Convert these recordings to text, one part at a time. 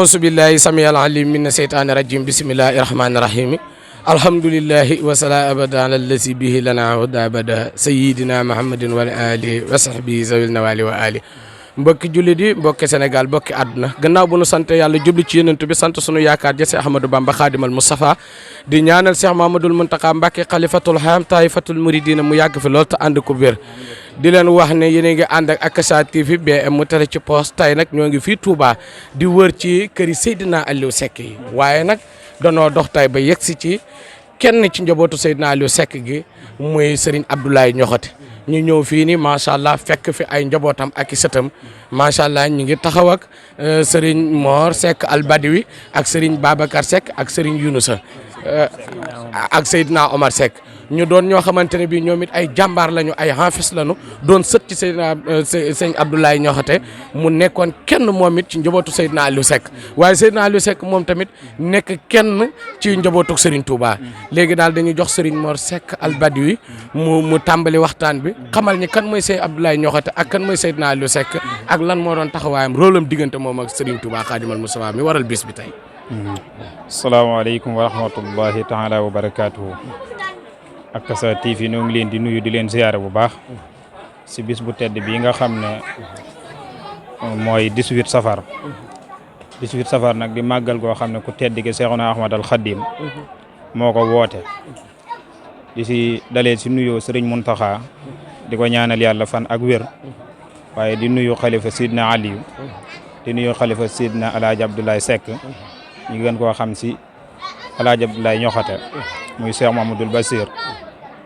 أعوذ بالله السميع العليم من الشيطان الرجيم بسم الله الرحمن الرحيم الحمد لله وصلى أبدا على الذي به لنا هدى أبدا سيدنا محمد وعلى آله وصحبه ذوي النوال وآله mbokki jullit yi mbokki Sénégal mbokki àdduna gannaaw bu nu sant yàlla jubli ci yonent bi sant sunu yaakaar ja Seex Ahmadou Bamba Xaadimal Mustafa di ñaanal Seex Mamadul Muntaqa Mbàkke xalifatul haam taifatul muridina mu yàgg fi lool te ànd ko wér di leen wax ne yéen a ngi ànd ak Akasa TV BM mu tere ci poste tey nag ñoo ngi fii Touba di wër ci këri Seydina Aliou Seck yi waaye nag danoo dox tay ba yegsi ci kenn ci njabootu Seydina Aliou Seck gi muy Serigne Abdoulaye Ñoxote ñu ñëw fii ni macha allah fekk fi ay njabootam ak i sëtam macha allah ñu ngi taxaw ak Serigne Mor Seck Al Badawi ak Serigne Babacar Seck ak Serigne Younusa ak Seydina Omar Seck ñu doon ñoo xamante ne bii ñoom it ay jàmbaar lañu ay xaafis lañu doon sët ci Seydina sëñ Abdoulaye Ñoxote mu nekkoon kenn moom it ci njabootu Seydina Aliou Seck waaye Seydina Aliou Seck moom tamit nekk kenn ci njabootu Serigne Touba léegi daal dañuy jox Serigne Mor Seck Al Badawi mu tàmbali waxtaan bi xamal ñi kan mooy sëñ Abdoulaye Ñoxote ak kan mooy Seydina Aliou Seck ak lan moo doon taxawaayam rôle am diggante moom ak Serigne Touba Xaadimal Mustafa mi waral bis bi tey. Asalaamaaleykum wa rahmatullahi taala wa barakaatuhu. Akasa TV ñoo ngi leen di nuyu di leen ziyaare bu baax si bis bu tedd bii nga xam ne mooy 18 safar 18 safar nag di màggal goo xam ne ku tedd gi Seexuna Ahmad al Xadim moo ko woote di si dalee si nuyoo Sëriñ Muntaxa di ko ñaanal yàlla fan ak wér waaye di nuyu xalifa Sidna Aliou di nuyu xalifa Sidna Alaaji Abdoulaye Seck ñu gën koo xam si Alaaji Abdoulaye Ñoxote muy Cheikh Mamadou Bassir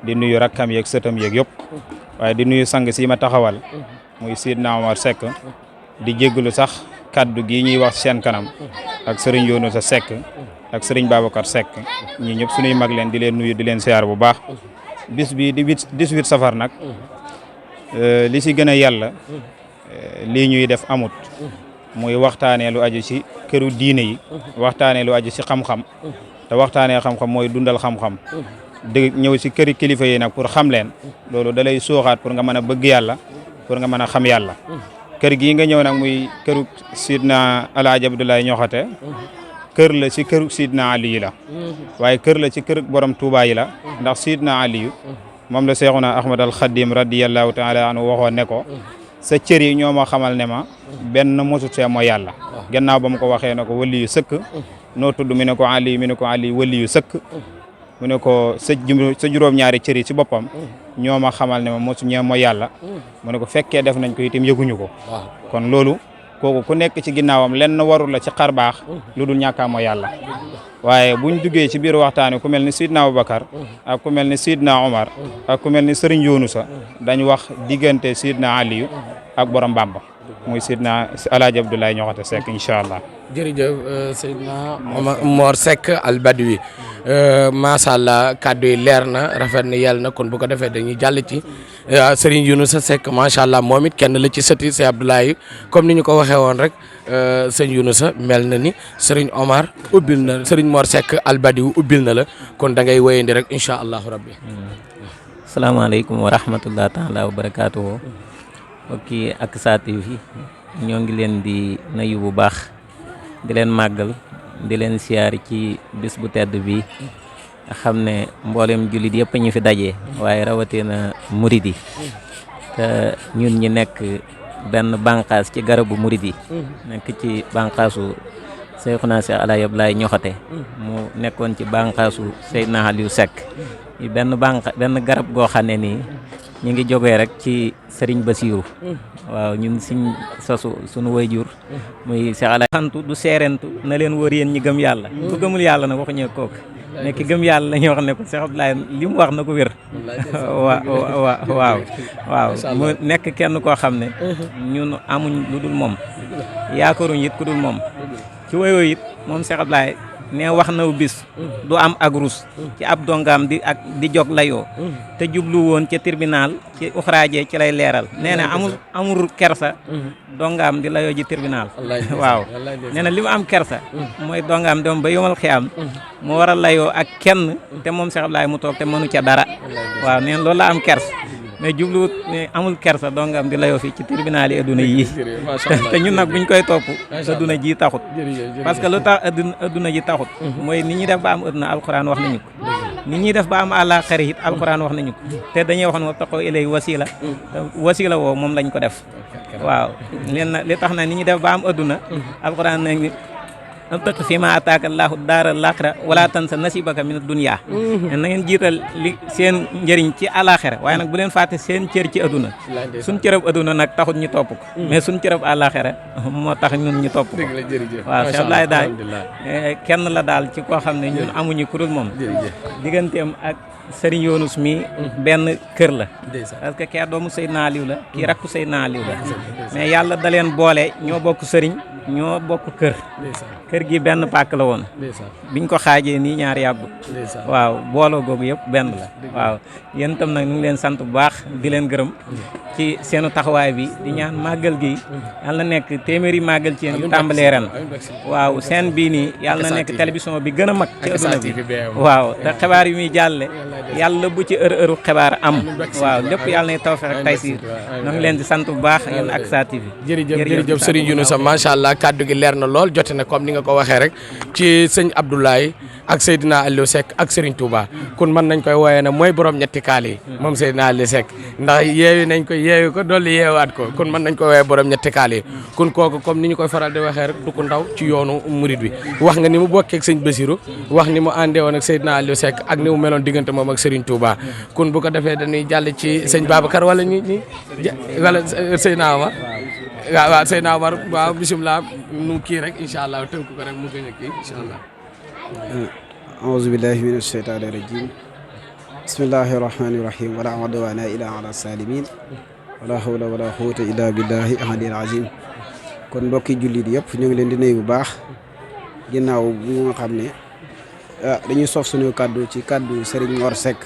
di nuyu rakkam yeeg sëtam yeeg yëpp waaye di nuyu sang si ma taxawal muy Sidna Omar Seck di jégalu sax kaddu gi ñuy wax seen kanam ak Serigne Younusa Seck ak Serigne Babacar Seck ñi ñëpp suñuy mag leen di leen nuyu di leen siyaar bu baax bis bi di 18 safar nag li si gën a yàlla lii ñuy def amut muy waxtaanee lu aju ci këru diine yi waxtaanee lu aju ci xam-xam te waxtaanee xam-xam mooy dundal xam-xam dëgg ñëw ci këri kilifa yi nag pour xam leen loolu da lay sooxaat pour nga mën a bëgg yàlla pour nga mën a xam yàlla kër gii nga ñëw nag muy këru Sidna Alaaji Abdoulaye Ñoxote kër la ci këru Sidna Aliyu la waaye kër la ci kër borom Touba yi la ndax Sidna Aliyu moom la Seexuna Ahmad al Xadim radiyallahu taala anhu waxoon ne ko sa cër yi ñoo ma xamal ne ma benn mosut see mooy yàlla gannaaw ba mu ko waxee ne ko wali yu sëkk noo tudd mi ne ko Ali mi ne ko Ali wali yu sëkk mu ne ko sa juróom-ñaari cër yi ci boppam ñoo ma xamal ne ma mosu ñee mooy yàlla mu ne ko fekkee def nañ ko itam yëguñu ko kon loolu kooku ku nekk ci ginnaawam lenn warul la ci xar baax lu dul ñàkkaa mooy yàlla waaye buñ duggee ci biir waxtaane ku mel ni Sidna Aboubacar ak ku mel ni Sidna Omar ak ku mel ni Serigne Younusa dañ wax diggante Sidna Aliou ak borom Bamba muy Sidna Alaaji Abdoulaye Ñoxote Seck incha allah. jërëjëf Seydina Mor Seck Al Badawi macha allah kàddu yi leer na rafet na yàlla na kon bu ko defee dañuy jàll ci Serigne Younusa Seck macha allah moom it kenn la ci sëti Sëñ Abdoulaye comme ni ñu ko waxee woon rek sëñ Younusa mel na ni Serigne Omar ubbil na Serigne Mor Seck Al Badawi ubbil na la kon da ngay wéyandi rek incha allahu rabbi. salaamaaleykum wa rahmatullah taala wa barakaatuhu. ok Akasa TV ñoo ngi leen di nuyu bu baax di leen màggal di leen siyaar ci bis bu tedd bi nga xam ne mboolem jullit yëpp ñu fi daje waaye rawatina murid yi te ñun ñi nekk benn bànqaas ci garabu murid yi nekk ci bànqaasu Seexuna Seex Alaaji Abdoulaye Ñoxote mu nekkoon ci bànqaasu Seydina Aliou Seck benn garab goo xam ne nii ñu ngi jógee rek ci Serigne Bassirou waaw ñun suñ sunu wayjur muy Seex Alaaji xantu du seerentu na leen wër yéen ñi gëm yàlla ku gëmul yàlla nag waxuñu kooku nekk gëm yàlla la ñuy wax ne ko Seex Abdoulaye li mu wax na ko wér waaw mu nekk kenn koo xam ne ñun amuñ lu dul moom yaakaaruñ it ku dul moom ci woyoo it moom Seex Abdoulaye ne wax na bis du am ak rus ci ab dongaam di jog layoo te jublu woon ca tribunal ci uxraaje ci lay leeral nee na amul kersa dongaam di layoo ji tribunal waaw nee na li mu am kersa mooy dongaam dem ba yomal xiyam mu war a layoo ak kenn te moom Seex Abdoulaye mu toog te mënu ca dara waaw nee na loolu la am kersa mais jubluwut ne amul kersa dongam di layoo fii ci tribunal yi adduna yi te ñun nag buñ koy topp adduna ji taxut parce que lu tax adduna ji taxut mooy ni ñuy def ba am adduna alxuraan wax nañu ko ni ñuy def ba am àllaaxira it alxuraan wax nañu ko te dañuy wax ne wattaqoo ilay wasila woo moom lañ ko def waaw li tax na ni ñuy def ba am adduna alxuraan nañu abtaqi fii ma ataaka allaahu daara laaxira wala tansa nasibaka min dunya na ngeen jiital li seen njëriñ ci àllaaxira waaye nag bu leen fàtte seen cër ci adduna suñ cërëb adduna nag taxut ñu topp ko mais suñ cërëb àllaaxira moo tax ñun ñu topp ko waaw Cheikh Abdoulaye daal kenn la daal ci koo xam ne ñun amuñu kurul moom digganteem ak Sëriñ Younus mi benn kër la parce que kee doomu Seydina Aliou la kii rakku Seydina Aliou la mais yàlla da leen boole ñoo bokk sëriñ ñoo bokk kër gi benn pàkk la woon biñ ko xaajee nii ñaar yàggut waaw booloo googu yëpp benn la waaw yéen itam nag ñu ngi leen sant bu baax di leen gërëm ci seenu taxawaay bi di ñaan màggal gi yàlla na nekk téeméeri màggal ci yéen yu tàmbalee ren waaw seen bii nii yàlla na nekk télévision bi gën a mag ci adduna bi waaw te xibaar yi muy jàlle yàlla bu ci heure xibaar am waaw lépp yàlla nay tawfeex ak taysiir ñu ngi leen di sant bu baax yéen Aqsa TV jërëjëf Serigne Younouss macha allah kaddu gi leer na lool jote na comme ni nga ko waxee rek ci sëñ Abdoulaye ak Seydina Aliou Seck ak Serigne Touba kon mën nañ koy wooyee ne mooy borom ñetti kaal yi moom Seydina Aliou Seck ndax yeewi nañ ko yeewi ko dolli yeewaat ko kon mën nañ koy wooyee borom ñetti kaal yi kon kooku comme ni ñu koy faral di waxee rek du ko ndaw ci yoonu murid bi wax nga ni mu bokkee ak sëñ Bassirou wax ni mu àndee woon ak Seydina Aliou Seck ak ni mu meloon diggante moom ak Serigne Touba kon bu ko defee dañuy jàll ci sëñ Babacar wala wala Seydina Omar waaw Seydina Omar waaw bisimilah nu kii rek incha allah tënk ko rek mu gën a kii incha allah aouzu billahi min asheytaani rajim bismillahi rahmani rahim wala udwana illa ala salimin wala hawla wala quwwata illa billahi ahadil azim kon mbokki jullit yëpp ñu ngi leen di nuyu bu baax ginnaaw bu nga xam ne dañuy sof suñu kàddu ci kàddu Serigne Mor Seck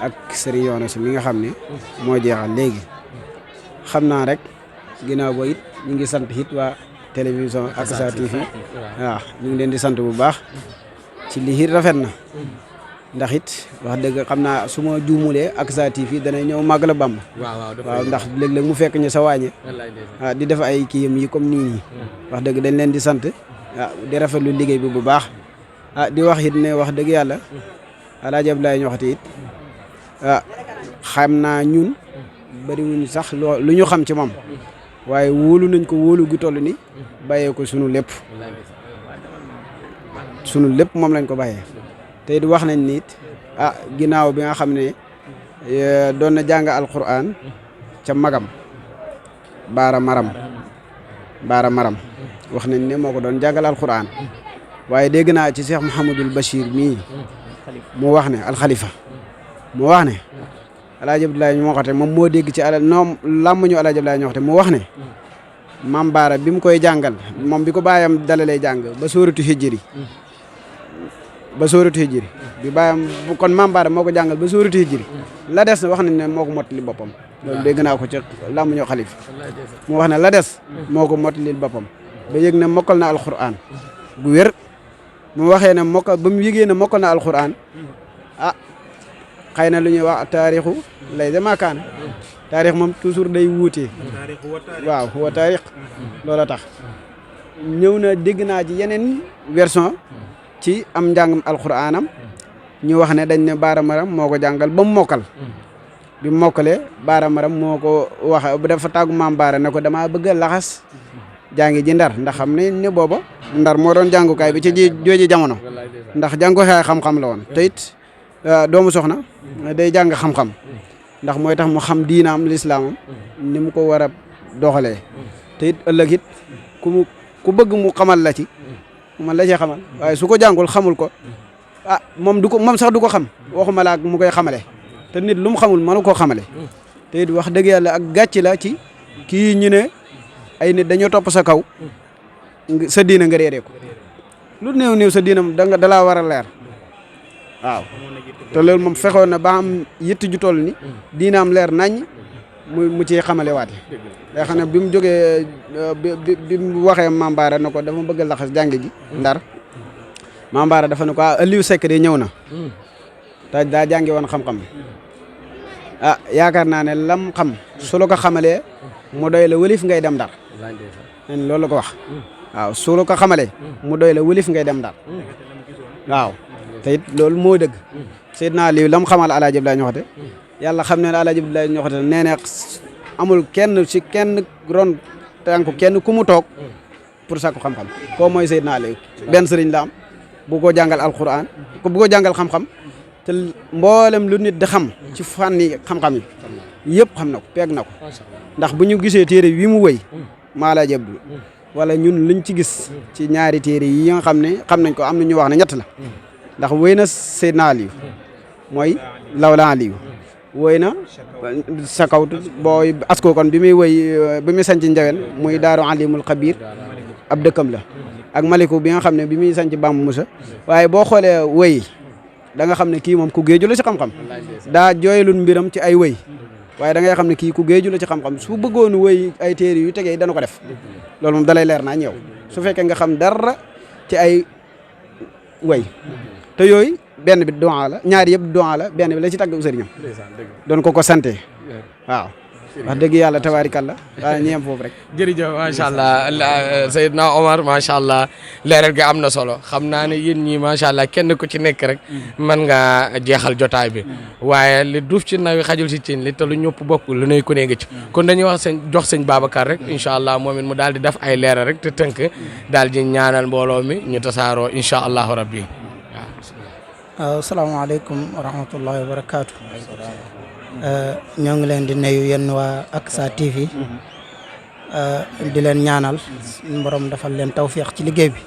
ak Serigne Younouss mi nga xam ne moo jeexal léegi xam naa rek ginnaaw ba it ñu ngi sant it waa télévision Aqsa TV waaw ñu ngi leen di sant bu baax ci lii it rafet na ndax it wax dëgg xam naa su ma juumulee Aqsa TV dana ñëw màggal Bamba waaw ndax léeg-léeg mu fekk ñu sa waañe di def ay kiyam yi comme nii wax dëgg dañ leen di sant di rafetlu liggéey bi bu baax di wax it ne wax dëgg yàlla Alaaji Abdoulaye ñoxati it xam naa ñun bariwuñ sax lu ñu xam ci moom waaye wóolu nañ ko wóolu gu toll ni bàyyee ko sunu lépp moom lañ ko bàyyee te it wax nañ ni it ginnaaw bi nga xam ne doon na jàng alquran ca magam baara maram wax nañ ne moo ko doon jàngal alquran waaye dégg naa ci Cheikh Mouhamadul Bachir mii mu wax ne alxalifa mu wax ne Alaaji Abdoulaye moo xate moom moo dégg ci làmmuñu Alaaji Abdoulaye ñoo xate mu wax ne Maam Baara bi mu koy jàngal moom bi ko baayam dalalee jàng ba sóoratu hijri bi baayam kon Maam Baara moo ko jàngal ba sóoratu hijri la des na wax nañ ne moo ko mottali boppam loolu dégg naa ko ci làmmuñu xalifa mu wax ne la des moo ko mottali boppam ba yëg ne mokkal na alquran gu wér mu waxee ne mokkal ba mu yëgee ne mokkal na alquran xëy na lu ñuy wax taarixu lay demaakaana taarix moom toujours day wuutee waaw wa taarix loola tax ñëw na dégg naa ci yeneen version ci am njàngam alxuraanam ñu wax ne dañ ne Baara Maram moo ko jàngal ba mu mokkal bi mu mokkalee Baara Maram moo ko wax dafa tàggu Maam Baara ne ko damaa bëgg a laxas jàngi ji Ndar ndax xam ne booba Ndar moo doon jàngukaay bi ci jooji jamono ndax jàngukaay xam-xam la woon te it doomu soxna day jàng xam-xam ndax mooy tax mu xam diinaam lislaamam ni mu ko war a doxalee te it ëllëg it ku bëgg mu xamal la ci man la ci xamal waaye su ko jàngul xamul ko moom sax du ko xam waxuma la ak mu koy xamale te nit lu mu xamul mënu koo xamale te it wax dëgg yàlla ak gàcc la ci kii ñu ne ay nit dañoo topp sa kaw sa diina nga réeree ko lu néew sa diina dalaa war a leer waaw te loolu moom fexoon na ba am yitt ju toll ni diinaam leer nañ mu ci xamale waate day xam ne bi mu jógee bi mu waxee Maam Baara na ko dafa bëgg a laxas jàng ji Ndar Maam Baara dafa ne ko Aliou Seck de ñëw na te daa jàngi woon xam-xam yaakaar naa ne lam xam su la ko xamalee mu doy la wëlif ngay dem Ndar nen loolu la ko wax waaw su la ko xamalee mu doy la wëlif ngay dem Ndar waaw te it loolu moo dëgg Seydina Aliou lam xamal Alaaji Abdoulaye Ñoxate yàlla xam ne Alaaji Abdoulaye Ñoxate nee na amul kenn si kenn ron tànk kenn ku mu toog pour sakku xam-xam koo mooy Seydina Aliou benn sëriñ la am bu ko jàngal alquran bu ko jàngal xam-xam te mboolem lu nit di xam ci fànni xam-xam yi yëpp xam na ko peeg na ko ndax bu ñu gisee téere wi mu wëy maala jabdu wala ñun luñ ci gis ci ñaari téere yi nga xam ne xam nañ ko am na ñu wax ne ñett la ndax wëy na Seydina Aliou mooy lawla Aliou wëy na sakawtu booy asko kon bi muy wëy bi muy sanc Njawen muy daaru alimul xabir ab dëkkam la ak maliku bi nga xam ne bi muy sanc Bamba Musa waaye boo xoolee wëy da nga xam ne kii moom ku géeju la ci xam-xam daa jooylun mbiram ci ay wëy waaye da ngay xam ne kii ku géeju la ci xam-xam su bëggoon wëy ay téere yu tegee dana ko def loolu moom dalay leer naa ñëw su fekkee nga xam dara ci ay wëy te yooyu benn bi doa la ñaari yëpp doa la benn bi la ci tàgg sëriñam doon ko sante waaw wax dëgg yàlla tabaarikàlla waaye ñeem foofu rek jërëjëf macha allah Seydina Omar macha allah leeral gi am na solo xam naa ne yéen ñii macha allah kenn ku ci nekk rek mën nga jeexal jotaay bi waaye li duuf ci nawi xajul si cin li te lu ñëpp bokk lu nuy ku ne nga ci kon dañuy wax jox sëñ Babacar rek incha allah moom it mu daal di def ay leeral rek te tënk daal di ñaanal mbooloo mi ñu tasaaroo incha allahu rabbi waaw salaamaaleykum wa rahmatullahi wa barakaatu. ñoo ngi leen di nuyu yéen waa Aqsa TV di leen ñaanal borom defal leen tawfiq ci liggéey bi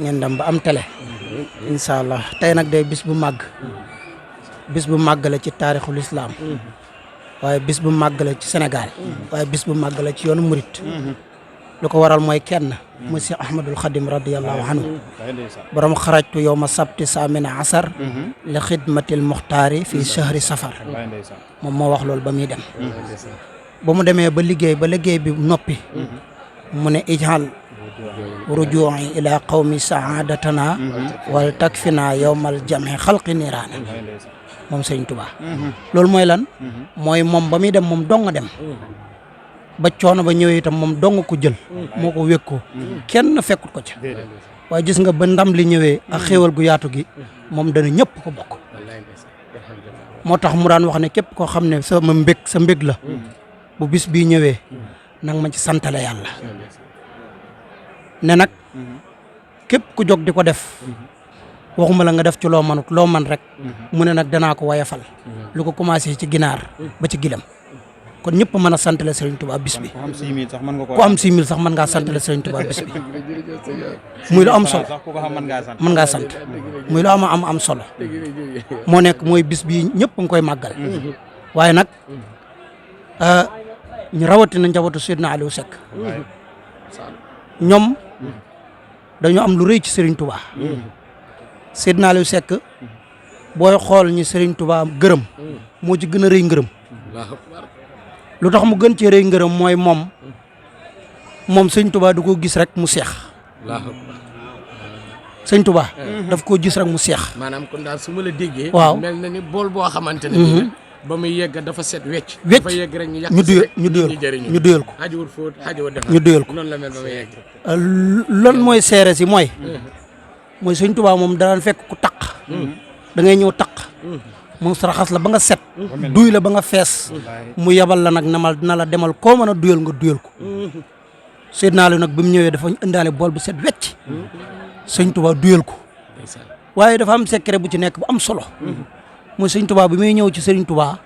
ngeen dem ba am télé incha allah tey nag day bis bu màgg la ci taarixul islam waaye bis bu màgg la ci Sénégal waaye bis bu màgg la ci yoonu murit lu ko waral mooy kenn muy Cheikh Ahmadul Khadim radiyallahu anhu borom xarajtu yowma sabti saamina asar li xidmatil muxtaari fii shahri safar moom moo wax loolu ba muy dem ba mu demee ba liggéey bi noppi mu ne ijhal rujuu'i ila qawmi saadatana wal takfina yowmal jami xalqi niiraana moom Sëriñ Tuubaa loolu mooy lan mooy moom ba muy dem moom dong nga dem ba coono ba ñëwee itam moom dong ko jël moo ko wékkoo kenn fekkut ko ca waaye gis nga ba ndam li ñëwee ak xéewal gu yaatu gi moom dana ñëpp ko bokk moo tax mu daan wax ne képp koo xam ne sa mbég la bu bis bii ñëwee nag ma ci santale yàlla ne nag képp ku jóg di ko def waxuma la nga def ci loo man rek mu ne nag danaa ko wayafal lu ko commencé ci ginaar ba ci gilam kon ñëpp mën a santale Serigne Touba bis bi ku am 6 000 sax mën ngaa santale Serigne Touba bis bi muy lu am solo mën ngaa sant muy lu am solo moo nekk mooy bis bi ñëpp nga koy màggal waaye nag ñu rawatina njabootu Seydina Aliou Seck ñoom dañoo am lu rëy ci Serigne Touba Seydina Aliou Seck booy xool ñi Serigne Touba gërëm moo ci gën a rëy ngërëm lu tax mu gën cee rëy ngërëm mooy moom Sëñ Touba du ko gis rek mu seex Sëñ Touba daf koo gis rek mu seex maanaam kon daal su ma la déggee waaw mel na ni bool boo xamante ne ba muy yegg dafa set wecc dafa yegg rek ñu duyal ko xajuwul fóot xajuwul def ñu duyal ko noonu la mel ba muy yegg loolu mooy seere si mooy Sëñ Touba moom daan fekk ku taq da ngay ñëw taq mu raxas la ba nga set duy la ba nga fees mu yabal la nag na la demal koo mën a duyal nga duyal ko Seydina Aliou nag bi mu ñëwee dafa indaale bool bu set wecc Sëñ Touba duyal ko waaye dafa am secret bu ci nekk bu am solo mooy Sëñ Touba bi muy ñëw ci Serigne Touba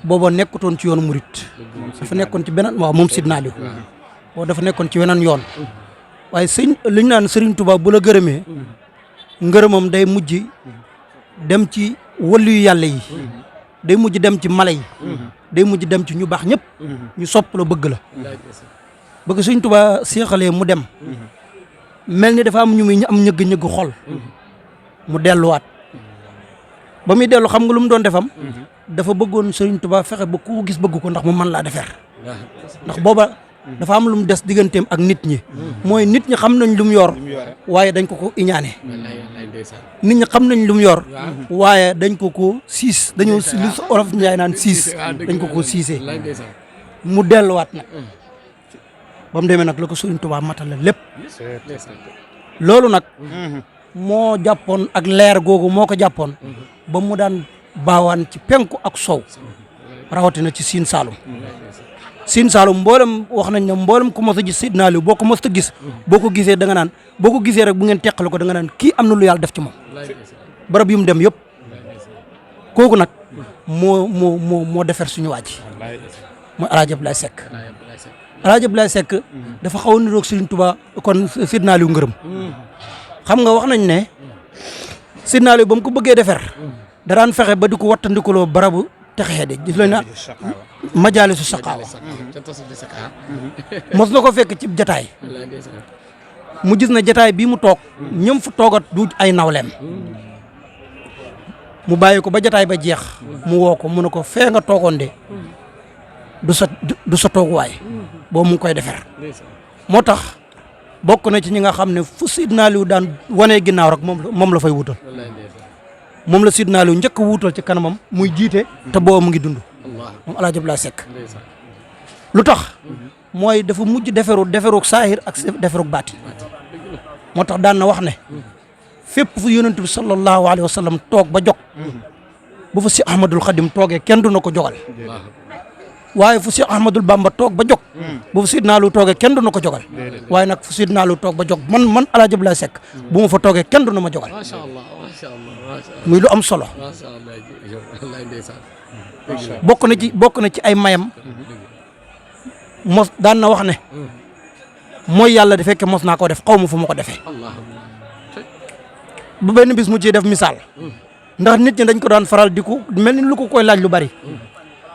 booba nekkutoon ci yoonu murit dafa nekkoon ci beneen waaw moom Seydina Aliou boobu dafa nekkoon ci weneen yoon waaye li ñu naan Serigne Touba bu la gërëmee ngërëmam day mujj dem ci wëllu yu yàlla yi day mujj dem ci mala yi day mujj dem ci ñu baax ñëpp ñu sopp la bëgg la bëgg Sëñ Touba seexalee mu dem mel ni dafa am ñu muy am ñëgg-ñëgg xol mu delluwaat ba muy dellu xam nga lu mu doon defam dafa bëggoon Sëñ Touba fexe ba ku gis bëgg ko ndax mu mën laa defar ndax booba dafa am lu mu des digganteem ak nit ñi mooy nit ñi xam nañ lu mu yor waaye dañ ko iñaane nit ñi xam nañ lu mu yor waaye dañ ko siis dañoo li olof Njaay naan siis dañ ko siisee mu delluwaat nag ba mu demee nag la ko Sëriñ Tuubaa matal lépp loolu nag moo jàppoon ak leer googu moo ko jàppoon ba mu daan baawaan ci penku ak sow rawatina ci Siin Saalum Siin Saalum mboolem wax nañ ne mboolem ku mos a gis Seydina Aliou boo ko mos a gis boo ko gisee da nga naan boo ko gisee rek bu ngeen teqale ko da nga naan kii am na lu yàlla def ci moom barab yu mu dem yëpp kooku nag moo defar suñu waa ji mooy El Hadj Abdoulaye Seck El Hadj Abdoulaye Seck dafa xaw a niroog Serigne Touba kon Seydina Aliou ngërëm xam nga wax nañ ne Seydina Aliou ba mu ko bëggee defar daraan fexe ba di ko wattandikuloo barabu texee de gis lañ na majaalisu saqaawa mos na ko fekk ci jataay mu gis na jataay bii mu toog ñëm fu toogat du ay nawleem mu bàyyi ko ba jataay ba jeex mu woo ko mu ne ko fee nga toogoon de du sa tooguwaay boobu mu ngi koy defar moo tax bokk na ci ñi nga xam ne fu Seydina Aliou daan wanee ginnaaw rek moom la fay wutal moom la Seydina Aliou njëkk a wuutal ci kanamam muy jiite te boobu mu ngi dund moom El Hadj Abdoulaye Seck lu tax mooy dafa mujj deferuk saahir ak deferuk baati moo tax daan na wax ne fépp fu yonent bi sallallahu alayhi wa sallam toog ba jog bu fa si Ahmadul Xadim toogee kenn du na ko jogal waaye fu si Ahmadul Bamba toog ba jog bu fa Seydina Aliou toogee kenn du na ko jogal waaye nag fu Seydina Aliou toog ba jog man El Hadj Abdoulaye Seck bu ma fa toogee kenn du na ma jogal muy lu am solo bokk na ci ay mayam mos daan na wax ne mooy yàlla di fekke mos naa ko def xaw ma fu ma ko defee bu benn bis mu ciy def misaal ndax nit ñi dañ ko daan faral di ko mel ni lu ko koy laaj lu bari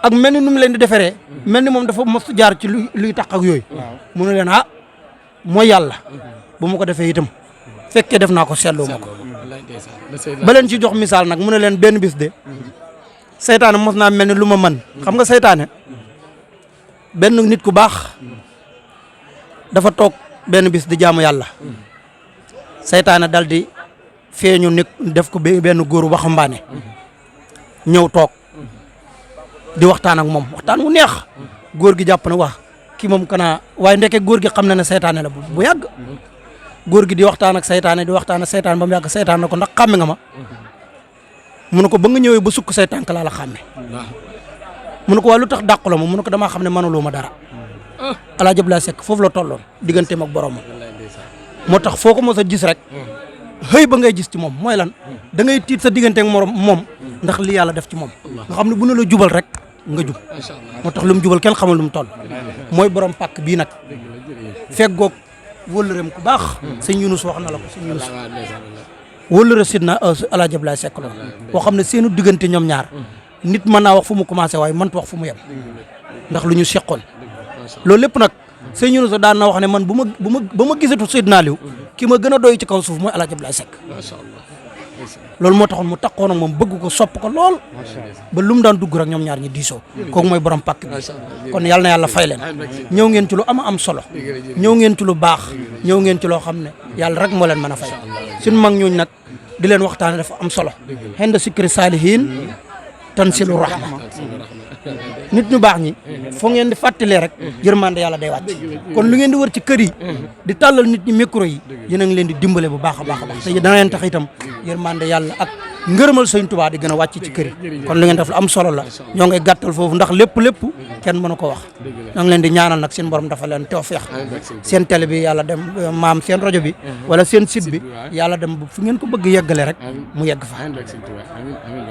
ak mel ni nu mu leen di deferee mel ni moom dafa mos jaar ci luy tax ak yooyu mu ne leen mooy yàlla bu ma ko defee itam fekkee def naa ko seetlu ma ko ba leen ci jox misaal nag mu ne leen benn bis de seytaane mos naa mel ni lu ma mën xam nga seytaane benn nit ku baax dafa toog benn bis di jaamu yàlla seytaane dal di feeñu nit def ko benn góoru waxambaane ñëw toog di waxtaan ak moom waxtaan mu neex góor gi jàpp na wax kii moom kanaa waaye ndeke góor gi xam na ne seytaane la bu yàgg góor gi di waxtaan ak seytaane ba mu yàgg seytaane na ko ndax xàmme nga ma mu ne ko ba nga ñëwee ba sukk say tànk laa la xàmme mu ne ko waa lu tax dàqu la ma mu ne ko damaa xam ne mënuloo ma dara El Hadj Abdoulaye Seck foofu la tolloon digganteem ak borom moo tax foo ko mos a gis rek xëy ba ngay gis ci moom mooy lan da ngay tiit sa diggante ak moom ndax li yàlla def ci moom nga xam ne bu ne la jubal rek nga jub moo tax lu mu jubal kenn xamul lu mu toll mooy borom pàkk bii nag feggoog wëllëreem ku baax sëñ Yunus wax na la ko sëñ Yunus wëllëre Sidna El Hadj Abdoulaye Seck la boo xam ne seenu diggante ñoom ñaar nit mën naa wax fu mu commencé waaye mënut wax fu mu yem ndax lu ñu seqoon loolu lépp nag sëñ Yunus daan na wax ne man ba ma gisatu Seydina Aliou ki ma gën a doy ci kaw suuf mooy El Hadj Abdoulaye Seck loolu moo taxoon mu takkoon ak moom bëgg ko sopp ko lool ba lu mu daan dugg rek ñoom ñaar ñi diisoo kooku mooy borom pàkk bi kon yàlla na yàlla fay leen ñëw ngeen ci lu am solo ñëw ngeen ci lu baax ñëw ngeen ci loo xam ne yàlla rek moo leen mën a fay suñu mag ñooñu nag di leen waxtaane dafa am solo xenda sikri saalihiin tansilu rahma nit ñu baax ñi foo ngeen di fàttalee rek yërmande yàlla day wàcc kon lu ngeen di wër ci kër yi di tàllal nit ñi micro yi yéen a ngi leen di dimbale bu baax a baax a baax te dana leen tax itam yërmande yàlla ak ngërëmal Sëñ Tuubaa di gën a wàcc ci kër yi kon lu ngeen def lu am solo la ñoo ngay gàttal foofu ndax lépp kenn mënu ko wax ñoo ngi leen di ñaanal nag seen borom dafa leen tawfeex seen télé bi yàlla dem maam seen rajo bi wala seen site bi yàlla dem fu ngeen ko bëgg yeggale rek mu yegg fa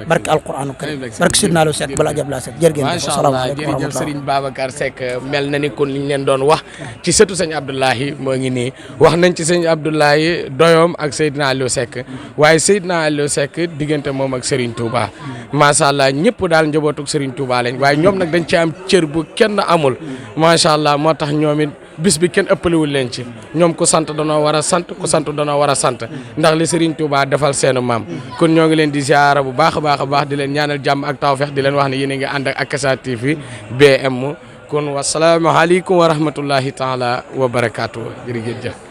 barke alquranu karim barke Seydina Aliou Seck bala jabla Seck jërëjëf jërëjëf Serigne Babacar Seck mel na ni kon liñ leen doon wax ci sëtu sëñ Abdoulahi moo ngi nii wax nañ ci sëñ Abdoulahi doyoom ak Seydina Aliou Seck waaye Seydina Aliou Seck diggante moom ak Serigne Touba macha allah ñëpp daal njabootug Serigne Touba lañ waaye ñoom nag dañ ci am cër bu kenn amul macha allah moo tax ñoom it bis bi kenn ëppalewul leen ci ñoom ku sant danoo war a sant ku sant danoo war a sant ndax li Serigne Touba defal seenu maam kon ñoo ngi leen di ziara bu baax a baax a baax di leen ñaanal jàmm ak tawfeex di leen wax ne yéen a ngi ànd ak Akasa TV BM kon wasalaamaaleykum wa rahmatullahi taala wa barakaatu jërëjëf.